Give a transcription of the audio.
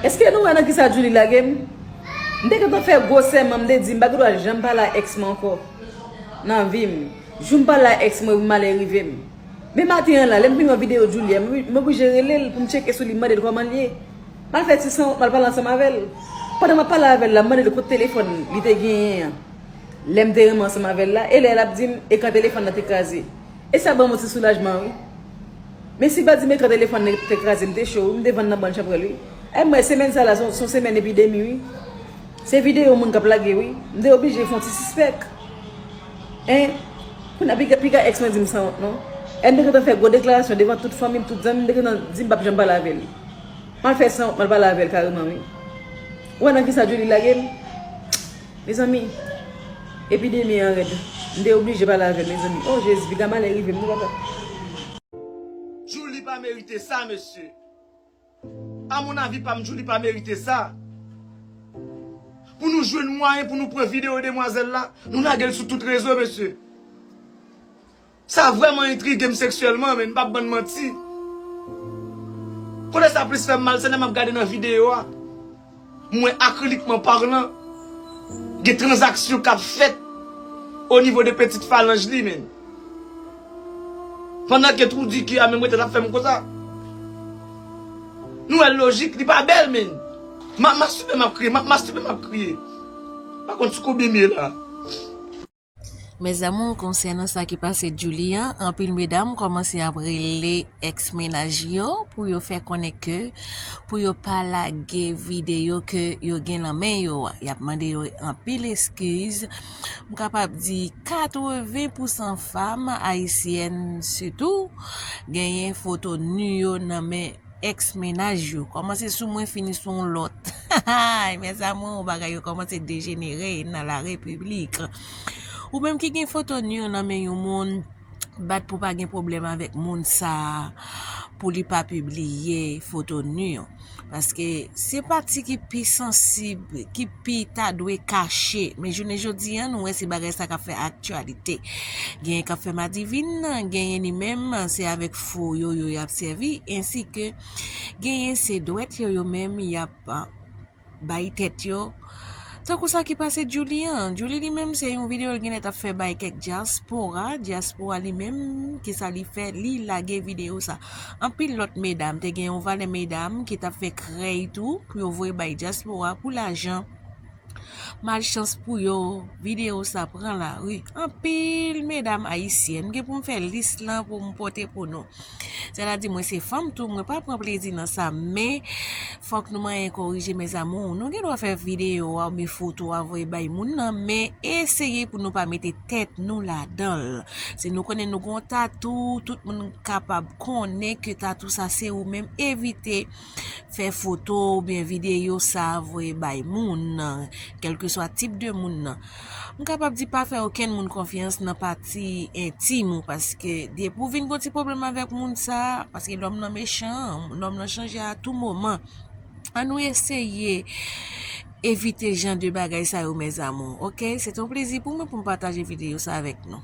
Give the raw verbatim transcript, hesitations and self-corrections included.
Èske nou wè nan kisa Djouly lage m? M te gentan fè gwo sèman, m te di m pa gen dwa janm pale a èks mwen ankò nan vi m. Jou m pale a èks mwen, malè rive m. Men maten an la, lè m fin wè videyo Djouly a, m, m oblije rele l pou m tcheke sou li, m mande l kòman l ye. M al fè ti sanwont, m al pale ansanm avè l. Pandan m ap pale avè l la, m mande l kote telefòn li te genyen an. Lè m te renmen ansanm avè l la, e lè l ap di m ekran telefòn nan te kraze. E sa ban m yon ti soulajman, wi. Men si l pa di m ekran telefòn nan te kraze, m te cho, wi, m te vann nan bann chanpwèl, wi. E m wè semèn sa la, se yon, se yon semèn epidemi, wi. Se videyo moun k ap lage, wi. M te oblije fè yon ti sispèk. En? Kounye a, piga, piga èks mwen di m sanwont, non? E m te gentan fè gwo deklarasyon devan tout fanmi m, tout zanmi m, m te gentan di m p ap janm pale avè l. M al fè sanwont, m al pale avè l kareman, wi. Ou wè nan kisa Djouly lage m? Mezanmi, epidemi an rèd. M te oblije pale avè l, mezanmi. O Jezi, piga malè rive m, non, papa. Djouly pa merite sa, mesye. A mon avi pa m, Djouly pa merite sa. Pou nou jwenn mwayen pou nou pran videyo demwazèl la, nou lage l sou tout rezo, mesye. Sa vrèman entrige m seksyèlman, men m p ap bann manti. Kote sa plis fè m mal, se lè m ap gade nan videyo a. M wè, akrilikman palan, gen tranzaksyon k ap fèt o nivo de petit phalange li, men. Pandan ke twou di ki a menm rete l ap fè m konsa. Nou wè lojik, li pa bèl, men. M ap mastibe, m ap kriye, m ap mastibe, m ap kriye. M pa konn sou konbyen m ye la. Mes amours, konsènan sa ki pase Djouly an, anpil medam kòmanse ap rele èks mennaj yo pou yo fè konnen ke pou yo pa lage videyo ke yo gen nan men yo a. Y ap mande yo anpil eskiz. M kapab di katreven pousan fanm ayisyèn sitou genyen foto ni yo nan men èks mennaj yo. Kòmanse sou mwen, fini sou yon lòt. Mes amours, bagay yo kòmanse dejenere nan la repiblik. Ou menm ki gen foto ni w nan men yon moun, bat pou pa gen pwoblèm avèk moun sa a, pou li pa pibliye foto ni w. Paske se pati ki pi sansib, ki pi ta dwe kache. Men jounen jodi a, nou wè se bagay sa k ap fè aktyalite. Genyen k ap fè madivin, genyen li menm, se avèk fo yo, yo y ap sèvi, ensi ke genyen se dwèt yo, yo menm, y ap, ah, bay tèt yo. Tankou sa ki pase Djouly an. Djouly li menm, se yon videyo l genlè t ap fè bay kèk dyaspora. Dyaspora li menm, kisa li fè? Li lage videyo sa. Anpil lòt medam, te gen yon valè medam ki t ap fè krèy tou pou yo voye bay dyaspora pou lajan. Malchans pou yo, videyo sa pran lari. Anpil medam ayisyèn, m gen pou m fè lis lan pou m pote pou nou. Sètadi mwen se fanm tou, mwen pa pran plezi nan sa, men fòk nou manyen korije, mes amours. Nou gen dwa fè videyo a oubyen foto a voye bay moun nan, men eseye pou nou pa mete tèt nou ladan l. Si nou konnen nou gen yon tatou, tout moun kapab konnen ke tatou sa se ou menm, evite fè foto oubyen videyo sa voye bay moun, kèlkeswa tip de moun nan. M kapab di pa fè okenn moun konfyans nan pati entim ou, paske depi w vin gon ti pwoblèm avèk moun sa, paske lòm nan mechan, lòm nan chanje a tou moman. Ann nou eseye evite jan de bagay sa yo, mes amours, oke? Se te yon plezi pou mwen pou m pataje videyo sa avèk nou.